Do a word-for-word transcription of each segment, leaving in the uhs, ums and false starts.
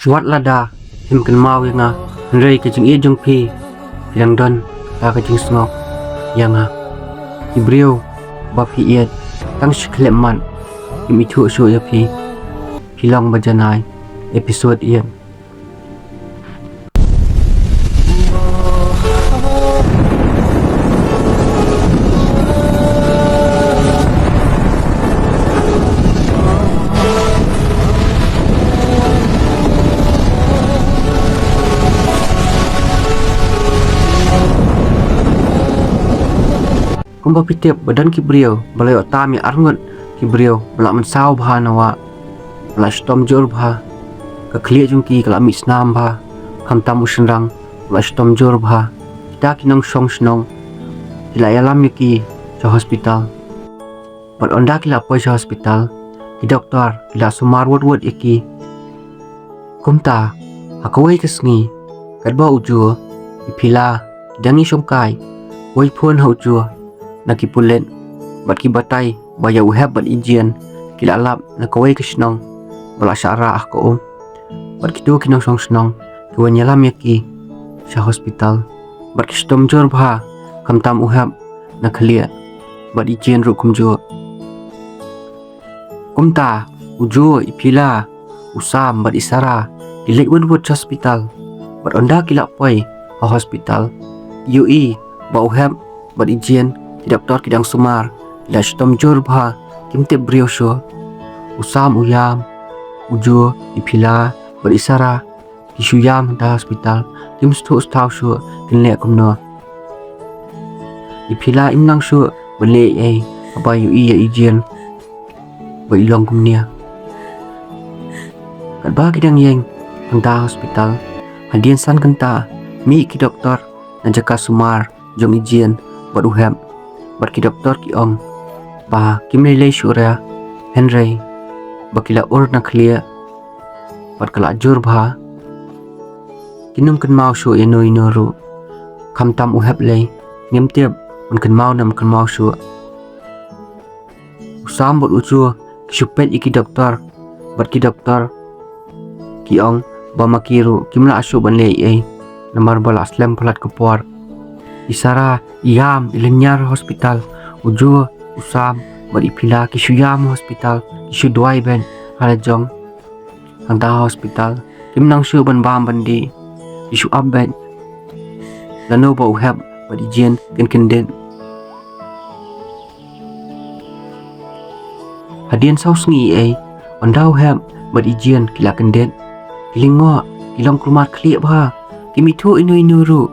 Wat lada phim kynmaw ïa nga, hynrei ka jingïeit jong phi, phi dang don kata ka jingsngew ïa nga. Ki briew ba phi ïeit tang shi khyllipmat kim ithuh shuh ïa phi. Phi long ba janai. Episode eight. Kumba phi tip ba don ki briew ba la ïoh tam ïa arngut ki briew ba la mynsaw bha na wah, ba la shitom jur bha. Ka khlieh jong ki ka la mih snam bha, khamtam u shynrang ba la shitom jur bha. Kita ki nongshong shnong ki la ïalam ïa ki sha hospital. Bad ynda ki la poi sha hospital, ki doktor ki la sumar wut wut ïa ki. Kumta, ha kawei ka sngi, katba u Juh, i Phila, ki dang ïashongkai, wei phone ha u Juh na ki pulit, bad ki batai ba ïa u Hep bad i Jien ki la lap na kawei ka shnong ba la shah rah ha ka um. Bad kito ki nongshong shnong ki wan ïalam ïa ki sha hospital. Bad ki shitom jur bha, khamtam u Hep na khlieh, bad i Jien ruh kumjuh. Kumta, u Juh, i Phila, u Sam bad i Sara ki leit wut wut sha hospital. Bad ynda ki la poi ha hospital, ïohi ba u Hep bad i Jien, ki doktor ki dang sumar, ki la shitom jur bha, kim tip briew shuh. U Sam u ïam, u Juh, i Phila bad i Sara ki shu ïam hangta hospital, kim sngewthuh shuh kin leh kumno. I Phila im nang shuh ban leh ei ei haba ïohi ïa i Jien ba i long kumne. Katba ki dang ïeng hangta hospital, hadien san kynta, mih ki doktor na jaka sumar jong i Jien bad u Hep. Bad ki doktor ki ong ba kim lei lei shuh re, hynrei ba ki la ur na khlieh bad ka la jur bha. Kin ym kynmaw shuh ïano ïano ruh, khamtam u Hep lei, ngim tip un kynmaw ne ym kynmaw shuh. U Sam bad u Juh ki shu peit ïa ki doktor, bad ki doktor ki ong ba ma ki ruh kim lah shuh ban leh ei ei, namar ba la slem palat ka por. I Sara i ïam, i lynñiar hospital. U Juh, u Sam bad i Phila ki shu ïam hospital, ki shu duwai beit ha la jong. Hangta hospital, kim nang shuh ban bam ban dih, ki shu ap beit. Lano ba u Hep bad i Jien kin kyndit. Hadien saw sngi ei ei, ynda u Hep bad i Jien ki la kyndit, ki lyngngoh, ki long kulmar khlieh bha, kim ithuh ïano ïano ruh.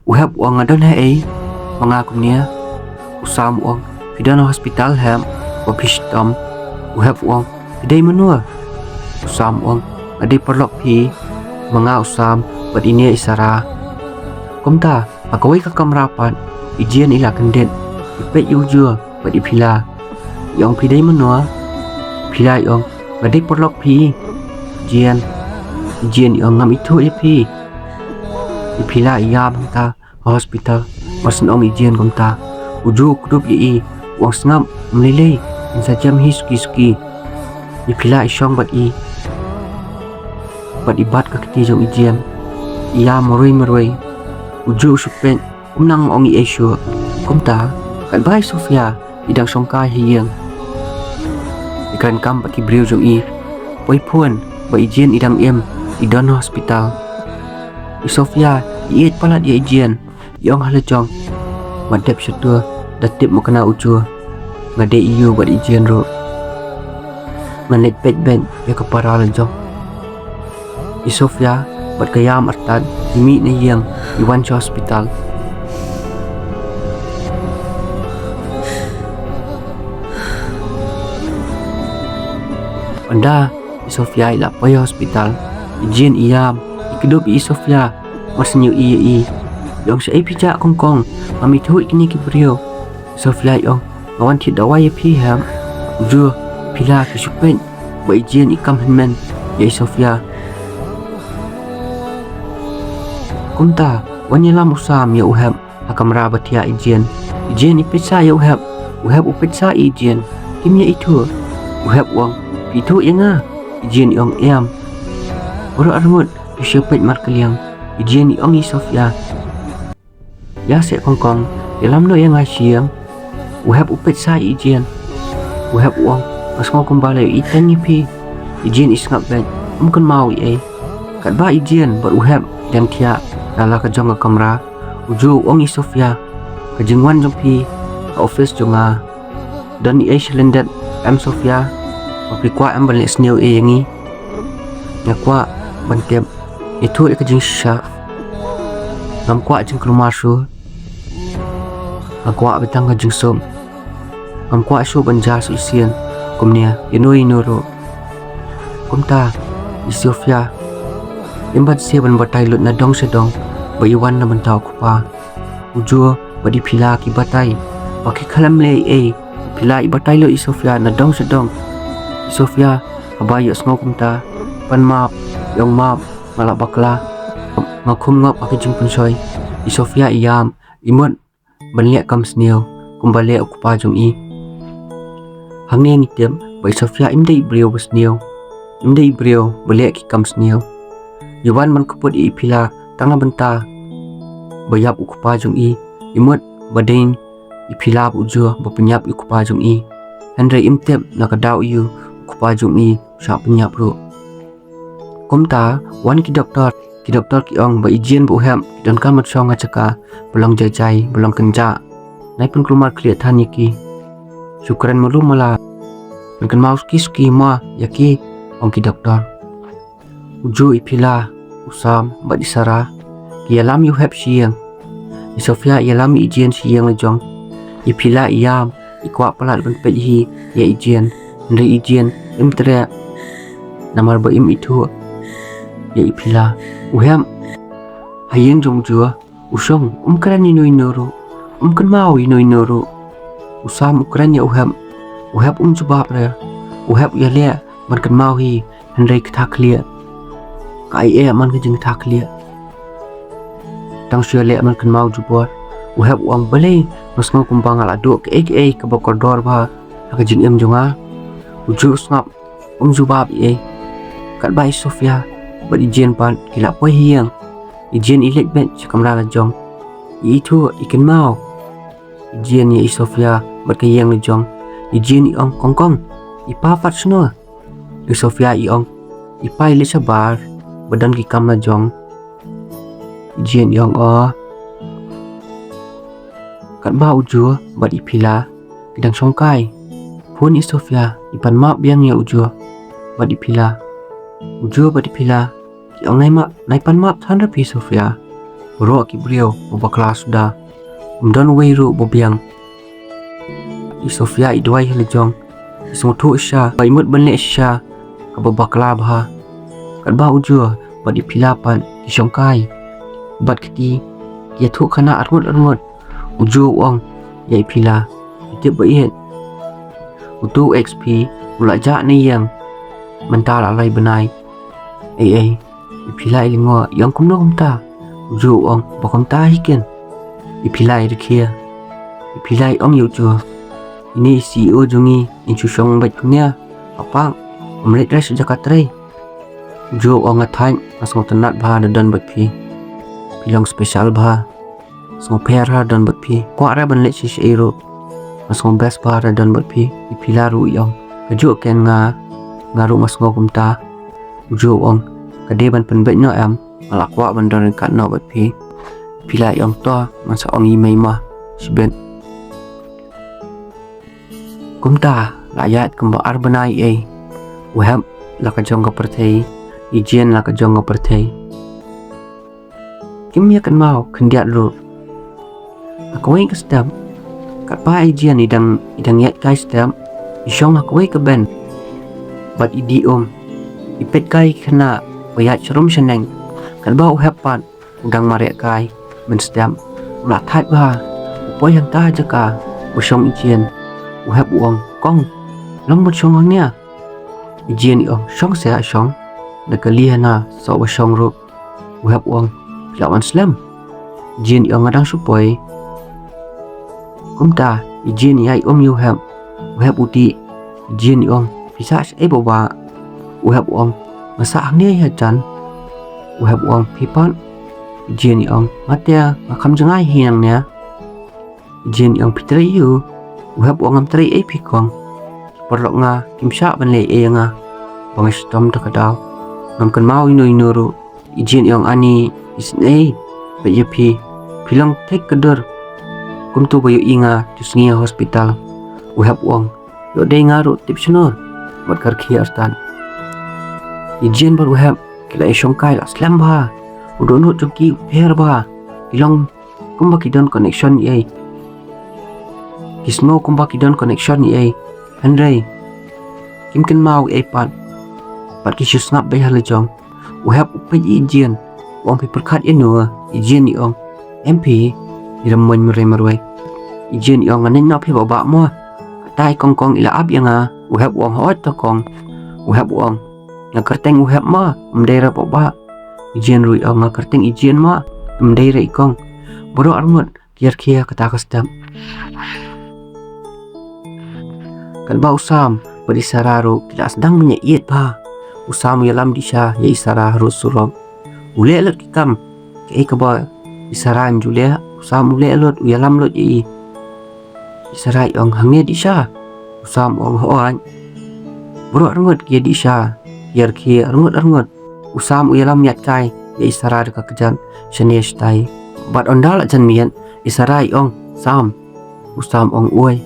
U Hep u ong, nga don ha ei, ma nga kumne. U Sam u ong, phi don ha hospital Hep, ba phi shitom. U Hep u ong, phi dei mano? U Sam u ong, nga dei paralok phi, ma nga u Sam bad ine i Sara. Kumta, ha kawei ka kamra pat, i Jien i la kyndit, i peit ïa u Juh bad i Phila. I ong, phi dei mano? Phila i ong, nga dei paralok phi, Jien. I Jien i ong, ngam ithuh ïa phi. I Phila i ïam hangta ha hospital, mar shen ong i Jien kumta. U Juh u kdup ïa i, u ong, sngap, ym lei lei, ngin sa jem hi suki suki. I Phila i shong bad i, bad i bat ka kti jong i Jien. I ïam marwei marwei. U Juh u shu peit, um nang ong ei ei shuh. Kumta, katba i Sofia i dang shongkai ha ïing, i kren kam bad ki briew jong i, poi phone ba i Jien i dang im, i don ha hospital. I Sofia i ïeit palat ïa i Jien, i ong ha la jong, wat dep sha tur, da tip ma kane u Juh, nga dei ïa u bad i Jien ruh. Ngan leit peit beit ïa ka para la jong. I Sofia bad ka ïam artat, i mih na ïing, i wan sha hospital. Ynda i Sofia i la poi ha hospital, i Jien i ïam, i kdup ïa i Sofia, mar shen ïohi ïa i. I ong, shaei phi jah kongkong, ngam ithuh ïa kine ki briew. I Sofia i ong, nga wan thied dawai ïa phi Hep. U Juh, Phila ki shu peit ba i Jien i kam hynmen ïa i Sofia. Kumta, wan ïalam u Sam ïa u Hep ha kamra ba thiah i Jien. I Jien i peit sha ïa u Hep, u Hep u peit sha ïa i Jien. Kim ïa ithuh. U Hep u ong, phi ithuh ïa nga? I Jien i ong, em. Baroh arngut ki shu peit markylliang. I Jin i ong ïa i Sofia, ïa seh kongkong, ïalam noh ïa nga sha ïing. U Hep u peit sha i Jin. U Hep u ong, nga sngew kumba la ïohi teng ïa phi. I Jin i sngap beit, um kynmaw ei ei. Katba i Jin bad u Hep i dang thiah na la ka jong ka kamra, u Ju u ong ïa i Sofia, ka jingwan jong phi ha office jong nga, don ei ei sha lyndet em Sofia? Ba phi kwah em ban leh sniew ei ïa ngi? Nga kwah ban tip, ïathuh ïa ka jingshisha. Ngam kwah jingkulmar shuh. Nga kwah beit tang ka jingsuk. Ngam kwah shuh ban jah shisien kumne ïano ïano ruh. Kumta i Sofia im banse ban batai lut na dong sha dong ba i wan na bynta u kpa. U Ju bad i Phila ki batai ba ki khlem leh ei ei. I Phila i batai lut ïa i Sofia na dong sha dong. I Sofia haba ïohsngew kumta, pan map, i ong map, nga la bakla. Nga khum ngop ha ka jingpynshoi. I Sofia i ïam, i mut ban leh kam sniew kumba leh u kpa jong i. Hangne ngi tip ba i Sofia im dei i briew ba sniew, im dei i briew ba leh ki kam sniew. I wan ban kput ïa i Phila tang na bynta ba ïap u kpa jong i. I mut ba dei i Phila bad u Ju ba pynïap ïa u kpa jong i. Hynrei im tip na ka daw ïa u kpa jong i u shah pynïap ruh. Kumta wan ki doktor, ki doktor ki ong ba i Jin bad u Hep ki donkam ban shong ha jaka ba long jai jai, ba long kynjah. Nai pynkulmar khlieh than ïa ki. Shu kren malu mala, pynkynmaw suki suki mo ïa ki, ong ki doktor. U Ju, i Phila, u Sam bad i Sara ki ïalam ïa u Hep sha ïing. I Sofia i ïalam ïa i Jin sha ïing la jong. I Phila i ïam, i kwah palat ban peit hi ïa i Jin, hynrei i Jin im treh namar ba im ithuh ïa i Phila. U Hep ha ïing jong u Ju u shong, um kren ïano ïano ruh, um kynmaw ïano ïano ruh. U Sam u kren ïa u Hep, u Hep um jubab re. U Hep u ïaleh ban kynmaw hi, hynrei ka thakhlieh ka ai eh man ka jingthakhlieh. Tang shu ïaleh ban kynmaw jubor. U Hep u ong, balei nga sngew kumba nga la duh kaei kaei kaba kordor bha ha ka jingim jong nga. U Ju u sngap, um jubab ei ei. Katba i Sofia bad i Jin pat ki la poi ha ïing. I Jin i leit beit sha kamra la jong. I ithuh, i kynmaw i Jin ïa i Sofia bad ka ïing la jong. I Jin i ong, kong kong, i pa pat shano? I Sofia i ong, i pa i leit shabar ba don ki kam la jong. I Jin i ong, oh. Katba u Ju bad i Phila ki dang shongkai, phone i Sofia, i pan map biang ïa u Ju bad i Phila. U Ju bad i Phila ki ong, nai map, nai pan map than re phi Sofia. Baroh ki briew ba bakla suda, ym don uwei ruh ba biang. I Sofia i duwai ha la jong, i sngewthuh shisha ba i mut ban leh shisha kaba bakla bha. Katba u Ju bad i Phila pat ki shongkai bad kti, ki ïathuh khana arngut arngut. U Ju u ong ïa i Phila, i tip ba ïeit, uto u ex phi u la jah na ïing mynta la lai bnai. Ei ei. I Phila i lyngngoh, i ong, kumno kumta? U Ju u ong, ba kumta hi ken. I Phila i rkhie. I Phila i ong ïa u Ju, ine i C E O jong ngi, in shu shong beit kumne ha park, ym leit re sha jaka trei. U Ju u ong, nga thait, nga sngewtynnat bha da don bad phi. Phi long special bha. Sngewpher ha don bad phi. Kwah re ban leit sha shaei ruh. Nga sngew best bha ha don bad phi. I Phila ruh i ong, kajuh ken nga, nga ruh nga sngew kumta. U Ju u ong, ka dei ban pynbeit noh em? Nga la kwah ban don ryngkat noh bad phi. I Phila i ong, to ngan sa ong ïa i mei ma shibit. Kumta la ïaid kumba ar bnai ei ei. U Hep la ka jong ka pyrthei, i Jin la ka jong ka pyrthei. Kim ïa kynmaw khyndiat ruh. Ha kawei ka step, katba i Jin i dang, i dang ïaid kai step, i shong ha kawei ka bench bad i dih um. I peit kai khynnah ba ïaid sharum shaneng. Katba u Hep pat u dang mareh kai mynstep, u la thait bha. U poi hangta ha jaka ba shong i Jin. U Hep u ong, kong, long ban shong hangne? I Jin i ong, shong seh shong. Da kali hana soh ba shong ruh. U Hep u ong, phi lah wan slem? I Jin i ong, nga dang shu poi. Kumta i Jin i ai um ïa u Hep. U Hep u dih. I Jin i ong, phi sah shaei ba wah? U Hep u ong, nga sah hangne ïa jan. U Hep u ong, phi pat? I Jin i ong, nga te nga kham jngai hi nangne. I Jin i ong, phi trei ïa u? U Hep u ong, ngam trei ei phi kong. Paralok nga, kim shah ban leh ei ïa nga. Ba nga shitom da ka daw. Ngam kynmaw ïa no ïa no ruh. I Jin i ong, ani, isynei bha ïa phi. Phi long thik ka dur. Kumto ba ïohi nga tu sngi ha hospital. U Hep u ong, ïoh dei nga ruh tip shano. Bad ka rkhie artat. I Jin bad u Hep ki la ïashongkai la slem bha. U dohnud jong ki u pher bha. Ki long kumba ki don connection ïa ei. Ki sngew kumba ki don connection ïa ei. Hynrei kim kynmaw ei pat. Bad ki shu sngap beit ha la jong. U Hep u peit ïa i Jin. U ong, phi pyrkhat ïa no? I Jin i ong, em phi. I rem moin marwei marwei. I Jin i ong, nga ngeit noh phi bah bah mo. Katai kong kong i la ap ïa nga. U Hep u ong, hooid to kong. U Hep u ong, nga kyrteng u Hep mo, ym dei re bah bah. I Jin ruh i ong, nga kyrteng i Jin mo, ym dei re i kong. Baroh arngut ki ïarkhie kata ka step. Katba u Sam bad i Sara ruh ki la sdang ban ïaieit bha. U Sam u ïalam dih sha ïa i Sara ruh surok. U leh lut ki kam kaei kaba i Sara im ju leh. U Sam u leh lut, u ïalam lut ïa i. I Sara i ong, hangne dih sha? U Sam u ong, hooid. Baroh arngut ki ïa dih sha, ïarkhie arngut arngut. U Sam u ïalam ïaid kai ïa i Sara da ka kjat shane shatai. Bad ynda la jan miet, i Sara i ong, Sam. U Sam u ong, uei.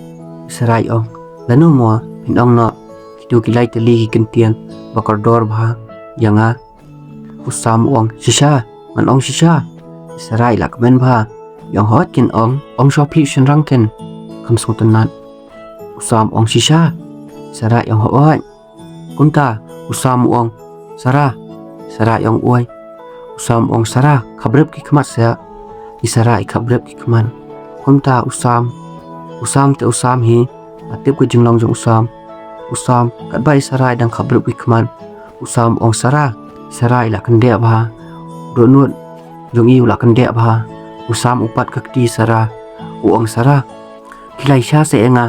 I Sara i ong, lano mo, phin ong noh. Kito ki lai tylli ki kyntien ba kordor bha ïa nga. U Sam u ong, shisha, ngan ong shisha. I Sara i la kmen bha. I ong, hooid kin ong, ong shuwa phi u shynrang kin. Kham sngewtynnat. U Sam u ong, shisha. I Sara i ong, hooid. Kumta u Sam u ong, Sara. I Sara i ong, uei. U Sam u ong, Sara, khapbrip ki khmat seh. I Sara i khapbrip ki khmat. Kumta u Sam, u Sam te u Sam hi, la tip ka jinglong jong u Sam. U Sam, katba i Sara i dang khapbrip ki khmat, u Sam u ong, Sara. I Sara i la kyndeh bha. Dohnud jong i u la kyndeh bha. U Sam u pat ka kti Sara. U ong, Sara, ki lai sha seh ïa nga.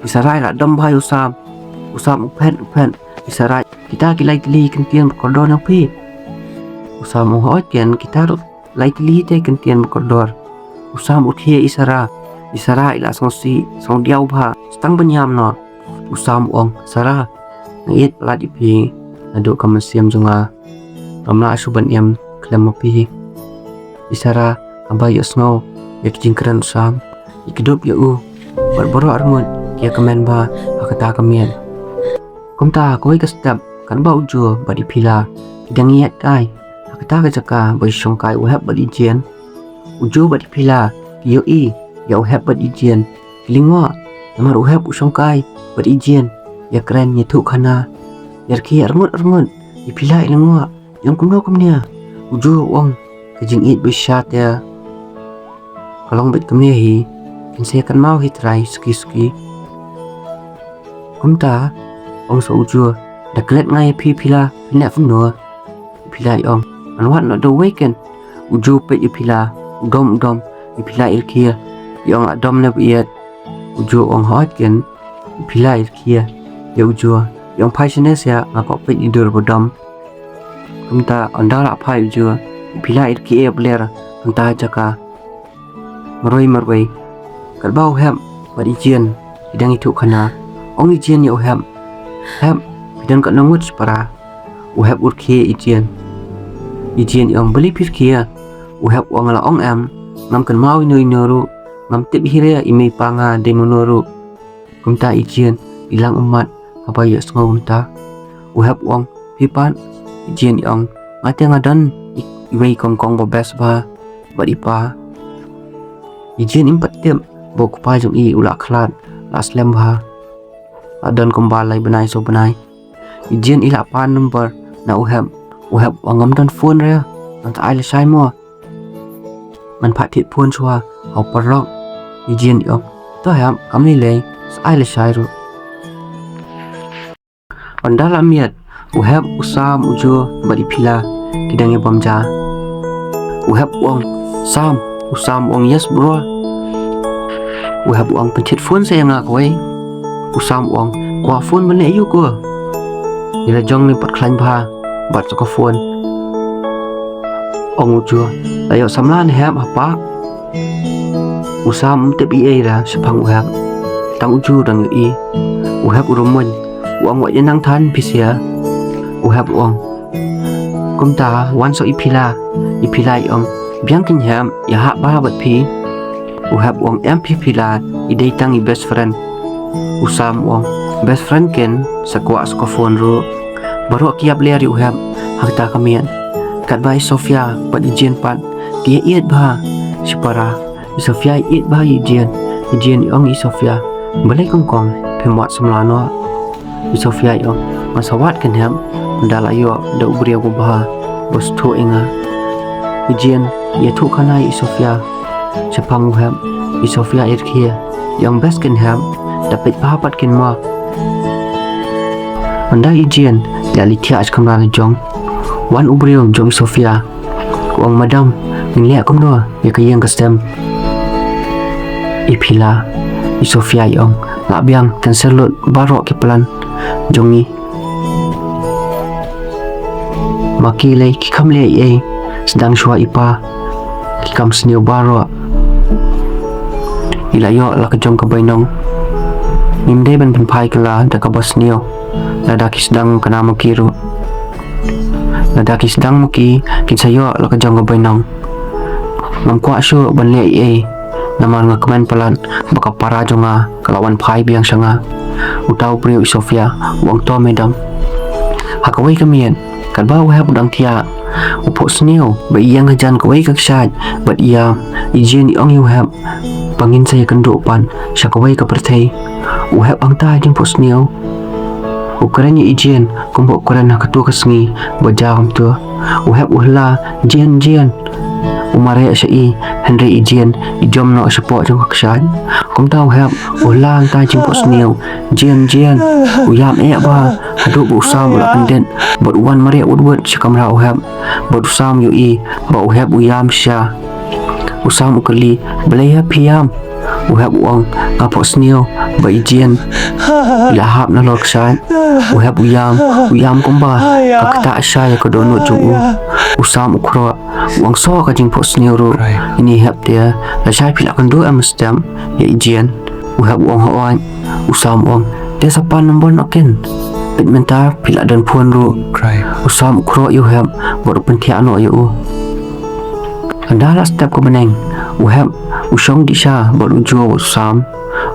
I Sara i la dom bha ïa u Sam. U Sam u phet u phet. I Sara, kita ki lai tylli ki kyntien ba kordor jong phi? U Sam u ong, hooid kin, kita ruh lai tylli te ki kyntien ba kordor. U Sam u khie i Sara. I Sara i la sngewsih, sngewdiaw bha. Sdang ban ïam noh. U Sam u ong, Sara, nga ïeit palat ïa phi naduh ka mynsiem jong nga. Ngam lah shuh ban im khlem ma phi. I Sara haba ïohsngew ïa ki jingkren u Sam, i kdup ïa u bad baroh arngut ki ïa kmen bha ha kata ka miet. Kumta kawei ka step, katba u Jo bad i Phila ki dang ïaid kai ha kata ka jaka ba ïashongkai u Hep bad i Jin. U Jo bad i Phila ki ïohi ïa u Hep bad i Jin ki lyngngoh namar u Hep u shongkai bad i Jin, ïakren ïathuh khana, ïarkhie arngut arngut. I Phila i lyngngoh, i ong kumno kumne. U Jo u ong, ka jingïeit ba shisha te ka long beit kumne hi. Kin sa kynmaw hi trai suki suki. Kumta ong sa u Jo, da klet nga ïa phi Phila, phin leh kumno? I Phila i ong, ngan wad noh da uwei kin. U Jo u peit ïa i Phila, u dom u dom. I Phila i rkhie, i ong, la dom ne ba ïeit? U Jo u ong, hooid kin. I Phila i rkhie ïa u Jo, i ong, phai shane seh, nga kwah peit ïa i dur ba dom. Kumta ynda la phai u Jo, i Phila i rkhie ïa bler hangta ha jaka. Marwei marwei, katba u Hep bad i Jin ki dang ïathuh khana, ong i Jin ïa u Hep, Hep, phi don katno ngut shipara? U Hep u rkhie ïa i Jin. I Jin i ong, balei phi rkhie? U Hep u ong, la ong em, ngam kynmaw ïa no ïa no ruh. Ngam tip hi re i mei i pa nga dei mano ruh. Kumta i Jin i lang ummat haba ïohsngew kumta. U Hep u ong, phi pat? I Jin i ong, nga te nga don i, iwei i kong kong ba best bha bad i pa. I Jin im pat tip ba u kpa jong i u la khlad, la slem bha. La don kumba lai bnai saw bnai. I Jin i la pan number na u Hep. U Hep u ong, ngam don phone re. Ngan sa ai lashai mo. Ngan phah thied phone shuwa ha u paralok. I Jin i ong, to Hep, kam lei lei, sa ai lashai ruh. Ynda la miet, u Hep, u Sam, u Jo bad i Phila ki dang ïa bam ja. U Hep u ong, Sam. U Sam u ong, yes bro. U Hep u ong, pynthied phone sa ïa nga kawei. U Sam u ong, kwah phone ban leh aïu ko? Ngi la jong ngi pat khlaiñ bha bad sa ka phone. Ong u Joe, la ïoh samla ne hep ha park? U Sam um tip ei ei da shaphang u Hep. Tang u Joe dang ïohi. U Hep u rumuh. U ong wat ïa nang than phi sha. U Hep u ong. Kumta wan sha i Phila. I Phila i ong. Biang kin hep, ïa hap ba bad phi. U Hep u ong em phi Phila, i dei tang i best friend. U Sam u ong. Best friend ken, sa kwah sa ka phone ruh. Baroh ki ïap ler ïa u Hep, ha kata ka miet. Katba i Sofia, bad i Jane pat, ki ïa ïeit bha, shipara. I Sofia i ïeit bha i Jane, i Jane i ong i Sofia. Balei kong kong, phi mut samla noh. I Sofia i ong, nga sa wad kin hep, da la ïoh, da u briew ba bha, ba sngewthuh ïa nga. I Jane, ïathuh khana i Sofia. Shaphang u Hep, i Sofia i rkhie, i ong best kin hep, da peit bha pat kin mut. Ynda i Jane, ïa leit thiah sha kamra la jong. Wan u briew jong i Sofia. U ong madam, ngin leh kumno, ïa ka ïing ka sem. I Phila, i Sofia i ong, lah biang, cancel lut, baroh ki plan, jong ngi. Ma ki lei ki kham leh ei ei, sdang shuwa i pa. Ki kham sniew baroh. I la ïoh la ka jong ka bainong. Ngim dei ban pynphai kylla da kaba sniew. Lada ki sdang kane ma ki ruh. Lada ki sdang ma ki, kin sa ïoh la ka jong ka bainong. Ngam kwah shuh ban leh ei ei. Namar nga kmen palat, ba ka para jong nga, ka la wan phai biang sha nga. Uta u briew i Sofia, u ong to madam. Ha kawei ka miet, katba u Hep u dang thiah. U phohsniew, ba i ïeng hajan kawei ka kshaid, bad i ïam, i Jane i ong ïa u Hep. Ba ngin sa ïakynduh pat, sha kawei ka pyrthei. U Hep hangta jingphohsniew. U kren ïa i Jane, kumba u kren ha kato ka sngi, ba jaw kumto. U Hep u hla, Jane, Jane. U mareh sha i, hynrei i Jane, i jom noh shapoh jong ka kshaid. Kumta u Hep, u hla hangta jingphohsniew. Jane, Jane. U ïam eh bha, haduh ba u Sam u la kyndit. Bad u wan mareh wut wut sha kamra u Hep. Bad u Sam u ïohi, ba u Hep u ïam shisha. U Sam u kylli, balei Hep phi ïam? U Hep u ong, nga phohsniew, ba i Jane. I la hap na lor kshaid. U Hep u ïam, u ïam kumba, ka ktah shisha ïa ka dohnud jong u. U Sam u khroh, u ong shuh ka jingphohsniew ruh. Ini Hep te, lashai phi la kynduh em step, ïa i Jane. U Hep u ong hooid. U Sam u ong, te sa pan nombor noh ken. Peit mynta phi la don phone ruh. U Sam u khroh ïa u Hep, bad u pynthiah noh ïa u. Ynda la step ka bneng, u Hep, u shong dih sha, bad u Joe, u Sam.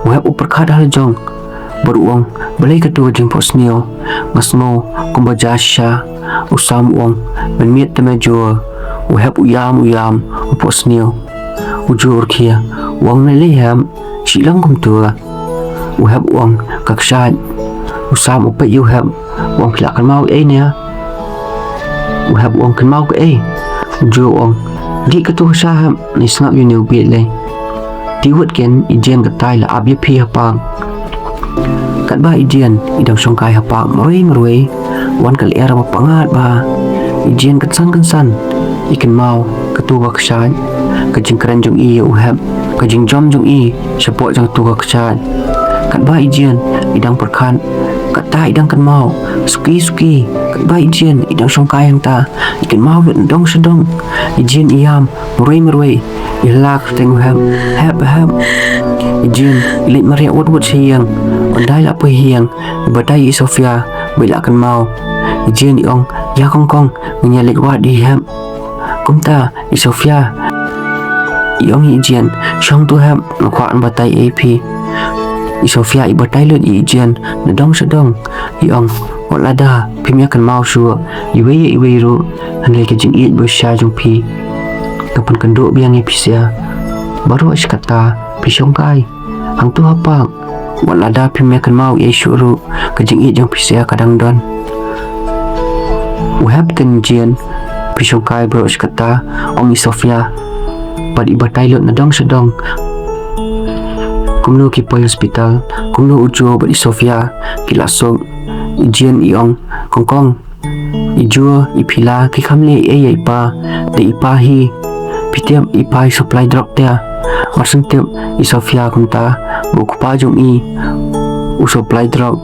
U Hep u pyrkhat ha la jong. Bad u ong, balei kato ka jingphohsniew. Nga sngew, kumba jia shisha. U Sam u ong, mynmiet te me Joe. U Hep u ïam, u ïam, u phohsniew. U Joe u rkhie, u ong balei Hep. Shu long kumto. U Hep u ong, ka kshaid. U Sam u peit ïa u Hep. U ong phi la kynmaw ei ne. U Hep u ong kynmaw kaei. U Joe u ong, dih kato ka sha Hep, ngi sngap ïa une u bieit lei. Te wut ken, i Jane katai la ap ïa phi ha park. Katba i Jane, i dang shongkai ha park, marwei marwei. Wan ka lyer ba pyngngad bha. I Jane kynsan kynsan. I kynmaw, kato ka kshaid. Ka jingkren jong i ïa u Hep. Ka jingjom jong i, shapoh jong kato ka kshaid. Katba i Jane, i dang pyrkhat. Kata i dang kynmaw. Suki suki. Katba i Jane, i dang shongkai hangta. I kynmaw lut na dong sha dong. I Jane i ïam, marwei marwei. I hla kyrteng u Hep. Hep, Hep. I Jane, i leit mareh wut wut sha ïing. Ynda i la poi ha ïing. I batai ïa i Sofia, ba i la kynmaw. I Jane i ong, ïa kong kong, ngin ïa leit wad ïa i Hep. Kumta, i Sofia i ong ïa i Jane, shong to Hep, nga kwah ban batai ïa phi. I Sofia i batai lut ïa i Jane, na dong sha dong. I ong, wat lada phim ïa kynmaw shuh, iwei ïa iwei ruh, hynrei ka jingïeit ba shisha jong phi ka pynkynduh biang ïa phi sha. Baroh shi katta phi shongkai hangto ha park. Wat lada phim ïa kynmaw ei shuh ruh, ka jingïeit jong phi sha ka dang don. U Hep ken Jane, phi shongkai baroh shi katta, ong i Sofia. Bad i batai lut na dong sha dong. Kumno ki poi hospital, kumno u Joe bad i Sofia ki la suk. I Jane i ong, kong kong. I Joe, i Phila, ki kham leh ei ei ïa i pa, da i pa hi. Phi tip i pa i supply drug te. Mar shen tip i Sofia kumta, ba u kpa jong i u supply drug.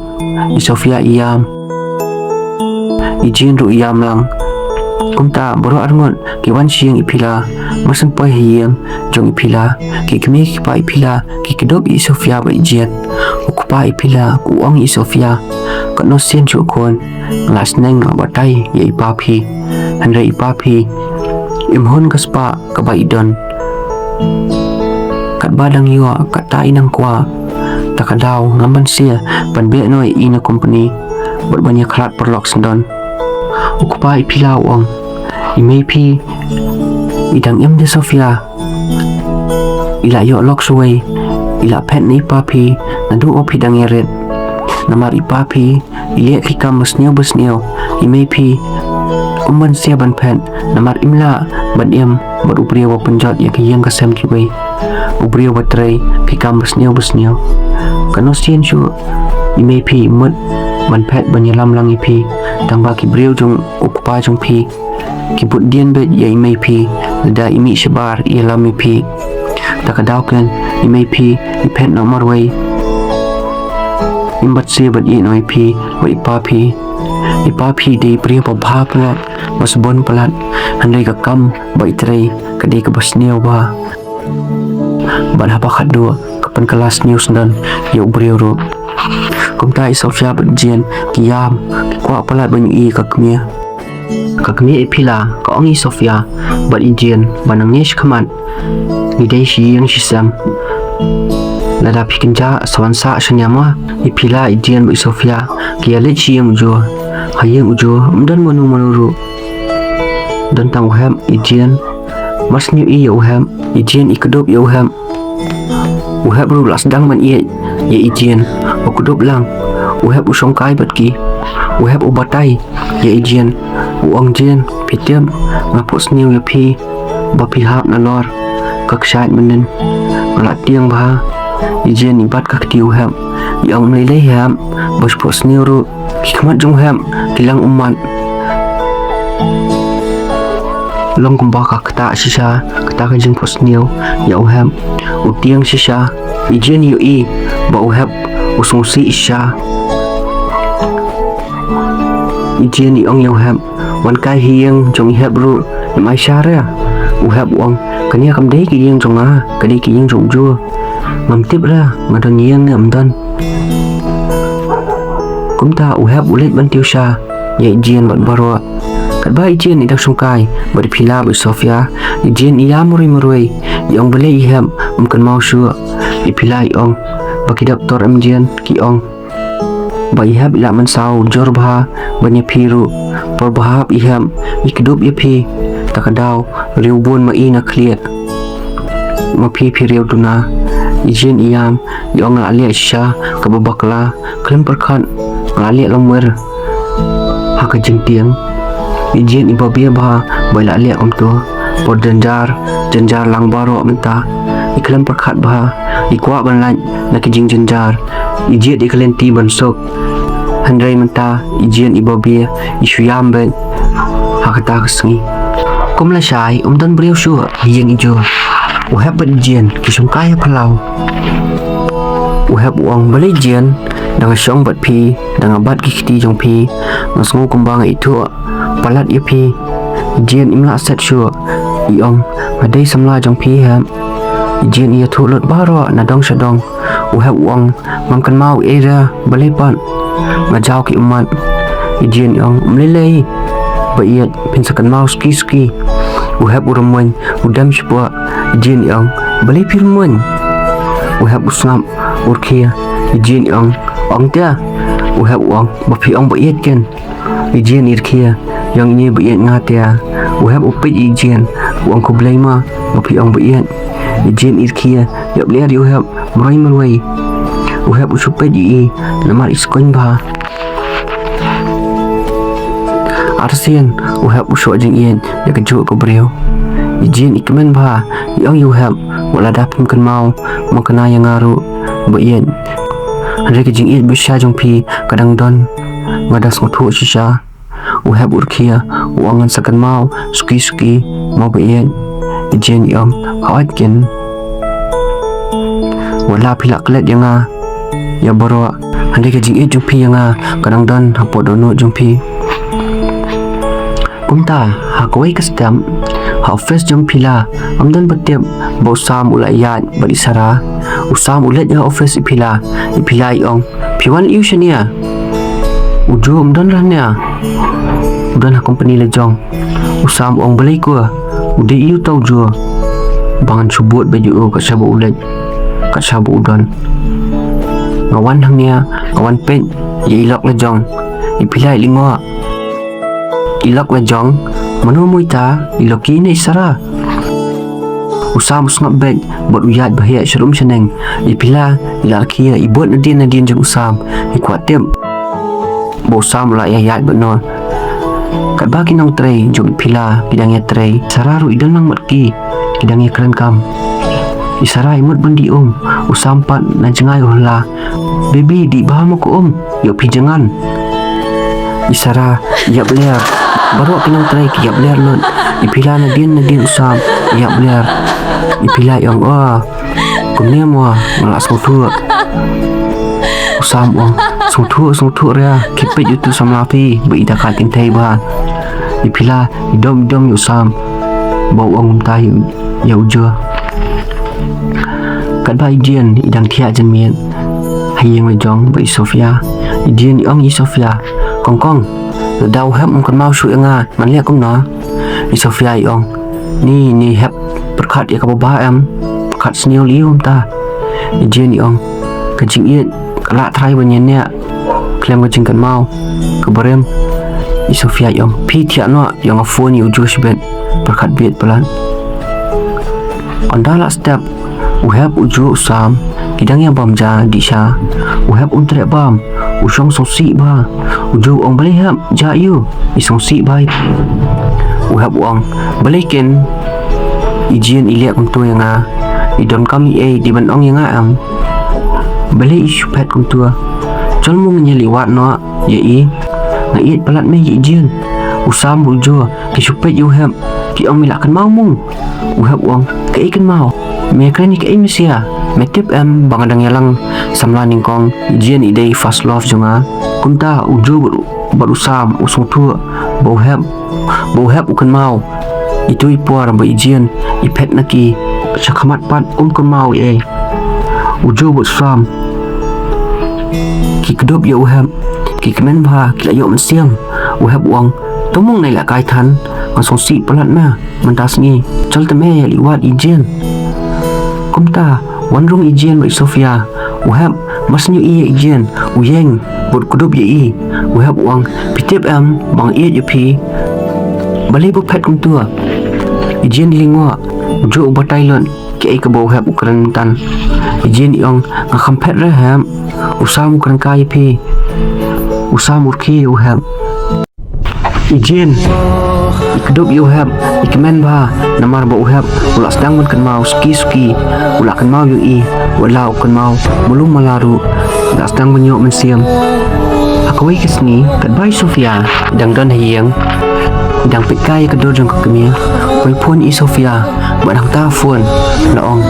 I Sofia i ïam. I Jane ruh i ïam lang. Kumta baroh arngut ki wan sha ïing i Phila. Mar shu poi ha ïing jong i Phila, ki kmie ki kpa i Phila ki kdup ïa i Sofia bad i Jane. U kpa i Phila u ong ïa i Sofia, katno sien shuh khun, nga la sneng nga la batai ïa i pa phi, hynrei i pa phi im hun ka spah kaba i don. Katba dang ïoh kata i nang kwah. Ta ka daw ngam banse ban beh noh ïa i na company bad ban ïa khlad paralok syndon. U kpa i Phila u ong, i mei phi i dang im da i Sofia. I la ïoh lok shuwei, i la phet na i pa phi naduh ba phi dang ïarit. Namar i pa phi i leh ki kam ba sniew ba sniew. I mei phi um banse ban phet namar im lah ban im bad u briew ba pynjot ïa ka ïing ka sem kiwei, u briew ba trei ki kam ba sniew ba sniew. Katno sien shuh i mei phi i mut ban phet ban ïalam lang ïa phi, tang ba ki briew jong u kpa jong phi ki bud dien bad ïa i mei phi, lada i mih shabar i ïalam ïa phi. Ta ka daw keiñ i mei phi i phet noh marwei, im banse ban ïeh noh ïa phi bad i pa phi. I pa phi dei briew ba bha palat, ba sbun palat, hynrei ka kam ba i trei ka dei kaba sniew bha. Bad haba khatduh ka pynkylla sniew syndon ïa u briew ruh. Kumta i Sofia bad i Jane ki ïam, ki kwah palat ban ïohi ïa ka kmie. Ka kmie i Phila ka ong ïa i Sofia bad i Jane ba nangne shakhmat ngi dei sha ïing sha sem. Lada phi kynjah sa wan sah shane mo. I Phila, i Jane bad i Sofia ki ïa leit sha ïing u Joe. Ha ïing u Joe ym don mano mano ruh, don tang u Hep, i Jane. Mar shu ïohi ïa u Hep, i Jane i kdup ïa u Hep. U Hep ruh la sdang ban ïeit ïa i Jane. U kdup lang, u Hep u shongkai bad ki. U Hep u batai ïa i Jane, u ong, Jane, phi tip, nga phohsniew ïa phi ba phi hap nalor ka kshaid mynnin. Nga la tieng bha. I Jane i bat ka kti u Hep, i ong, ym lei lei Hep, ba shu phohsniew ruh ki khmat jong u Hep ki lang ummat. Long kumba ka ktah shisha kata ka jingphohsniew ïa u Hep. U tieng shisha. I Jane i ïohi ba u Hep u sngewsih shisha. I Jane i ong ïa u Hep, wan kai ha ïing jong i Hep ruh, ym ai sha re. U Hep u ong, kane kam dei ka ïing jong nga, ka dei ka ïing jong u Joe. Ngam tip re, nga don ïing ne ym don. Kumta u Hep u leit ban tiew sha ïa i Jane bad baroh. Katba i Jane i dang shongkai bad i Phila bad i Sofia, i Jane i ïam marwei marwei, i ong, balei i Hep um kynmaw shuh. I Phila i ong, ba ki doktor em Jane ki ong ba i Hep i la mynsaw jur bha ban ïa phi ruh. Por ba hap i Hep i kdup ïa phi, ta ka daw riew bun ma i na khlieh. Ma phi phi riew duna. I Jane i ïam, i ong, nga la leh shisha kaba bakla, khlem pyrkhat nga la leh longwei ha ka jingtieng. I Jane i babe bha ba i la leh kumto. Por jynjar, jynjar lang baroh mynta. I khlem pyrkhat bha, i kwah ban lait na ki jingjynjar. I jied ïa ka lynti ban suk. Hynrei mynta i Jane i babe, i shu ïam beit ha kata ka sngi. Kum lashai um don briew shuh ha ïing i Joe. U Hep bad i Jane ki shongkai ha phyllaw. U Hep u ong, balei Jane, da nga shong bad phi, da nga bat ki kti jong phi, nga sngew kumba nga ithuh palat ïa phi. I Jane im lah set shuh. I ong, nga dei samla jong phi Hep. I Jane i ïathuh lut baroh na dong sha dong. U Hep u ong, ngam kynmaw ei re, balei pat? Nga jaw ki ummat. I Jane i ong, ym lei lei. Ba ïeit, phin sa kynmaw suki suki. U Hep u rymmuiñ, u dem shapoh. I Jane i ong, balei phi rymmuiñ? U Hep u sngap, u rkhie. I Jane i ong, ong te. U Hep u ong, ba phi ong ba ïeit keiñ. I Jane i rkhie, i ong, ine ba ïeit nga te. U Hep u peit ïa i Jane, u ong, khublei ma ba phi ong ba ïeit. I Jane i rkhie, i ap lyer ïa u Hep marwei marwei. U Hep u shu peit ïa i namar i skuiñ bha. Arsien u Hep u shoh jingïeit ïa kajuh ka briew. I Jane i kmen bha, i ong ïa u Hep, wat lada phim kynmaw, ma kane ïa nga ruh ba ïeit. Hynrei ka jingïeit ba shisha jong phi ka dang don, nga da sngewthuh shisha. U Hep u rkhie, u ong, ngan sa kynmaw suki suki ma ba ïeit. I Jane i ong, hooid keiñ. Wat la phi la klet ïa nga ïa baroh, hynrei ka jingïeit jong phi ïa nga ka dang don hapoh dohnud jong phi. Kumta ha Kawei ka step, ha office jong i Phila, ym don ba tip ba u Sam u la ïaid bad i Sara. U Sam u leit ha office i Phila, i Phila i ong, "Phi wan ïa u shane?" "U Joe ym don hangne, u don ha company la jong." U Sam u ong, "Balei ko, u dei ïa uta u Joe? Ba ngan shu bud beit ïa u kat shaba u leit, kat shaba u don. Nga wan hangne, nga wan peit ïa i lok la jong." I Phila i lyngngoh. "I lok la jong? Mano mo ita, i lok i ne i Sara?" U Sam u sngap beit bad u ïaid ba heh sharum shaneng. I Phila i la rkhie, i bud nadien nadien jong u Sam, i kwah tip ba u Sam u la ïaid bad no. Katba ki nongtrei jong i Phila ki dang ïatrei, Sara ruh i don lang bad ki, ki dang ïakren kam. I Sara i mut ban dih um, u Sam pat na jngai u hla. "Baby, dih bha mo ko um, ïoh phi jngan." I Sara i ïap ler. Baroh ki nongtrei ki ïap ler lut. I Phila nadien nadien u Sam i ïap ler. I Phila i ong, "Oh, kumne mo, nga la sngewthuh." U Sam u ong, "Sngewthuh, sngewthuh re, khie peit ïa utu samla phi ba i da kai kynthei bha." I Phila i dom dom ïa u Sam ba u ong kumta ïa u Joe. Katba i Jane i dang thiah janmiet ha ïing la jong bad i Sofia, i Jane i ong ïa i Sofia, "Kong kong, lada u Hep um kynmaw shuh ïa nga, ngan leh kumno?" I Sofia i ong, "Ni, ni Hep pyrkhat ïa kaba bha em, pyrkhat sniew lei kumta." I Jane i ong, "Ka jingïeit ka lah trai ban ïaneh khlem ka jingkynmaw kaba rim." I Sofia i ong, "Phi thiah noh, ïa nga phone ïa u Joe shibit, pyrkhat bieit palat." Ynda la step, u Hep, u Joe, u Sam ki dang ïa bam ja dih sha. U Hep um treh bam, u shong sngewsih bha. U Joe u ong, "Balei Hep, ja ïa u, i sngewsih bha ïa phi." U Hep u ong, "Balei ken i Jane i leh kumto ïa nga? I donkam ei ei, dei ban ong ïa nga em? Balei i shu phet kumto? Jol mo ngin ïa leit wad noh ïa i. Nga ïeit palat me ïa i Jane." U Sam, u Joe ki shu peit ïa u Hep, ki ong, "Me lah kynmaw mo." U Hep u ong, "Kaei kynmaw? Me kren ïa kaei me sha? Me tip em ba nga dang ïalang samla nyngkong, i Jane i dei first love jong nga." Kumta u Joe bad u, bad u Sam u sngewthuh ba u Hep, ba u Hep u kynmaw ito i por ba i Jane i phet na ki. Sha khmat pat um kynmaw ei ei. U Joe bad u Sam ki kdup ïa u Hep, ki kmen bha, ki la ïoh mynsiem. U Hep u ong, "To mo ngan leit kai than, nga sngewsih palat na mynta sngi. Jol te me ïa leit wad i Jane." Kumta wan rung i Jane bad i Sofia. U Hep mar shu ïohi ïa i Jane, u ïeng bad u kdup ïa i. U Hep u ong, "Phi tip em ba nga ïeit ïa phi. Balei ba phet kumto?" I Jane i lyngngoh. U Joe u batai lut kaei kaba u Hep u kren mynta. I Jane i ong, "Nga kham phet re Hep. U Sam u kren kai ïa phi. U Sam u rkhie ïa u Hep." I Jane i kdup ïa u Hep, i kmen bha, namar ba u Hep u la sdang ban kynmaw suki suki. U la kynmaw ïohi, wat la u kynmaw malu mala ruh, u la sdang ban ïoh mynsiem. Ha kawei ka sngi katba i Sofia i dang don ha ïing, i dang peit kai ïa ka dur jong ka kmie, u phone ïa i Sofia. Bad hangta phone la ong,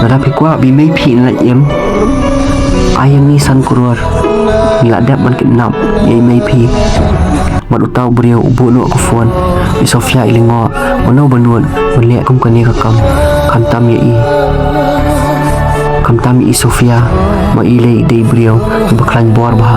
"Lada phi kwah ba i mei phi in lait im, ai ïa ngi san klur. Ngi la dep ban kidnap ïa i mei phi." Bad uta u briew u buh noh ka phone. I Sofia i lyngngoh, mano ba nud ban leh kum kane ka kam, khamtam ïa i. Khamtam ïa i Sofia, ma i lei dei briew ba khlaiñ bor bha.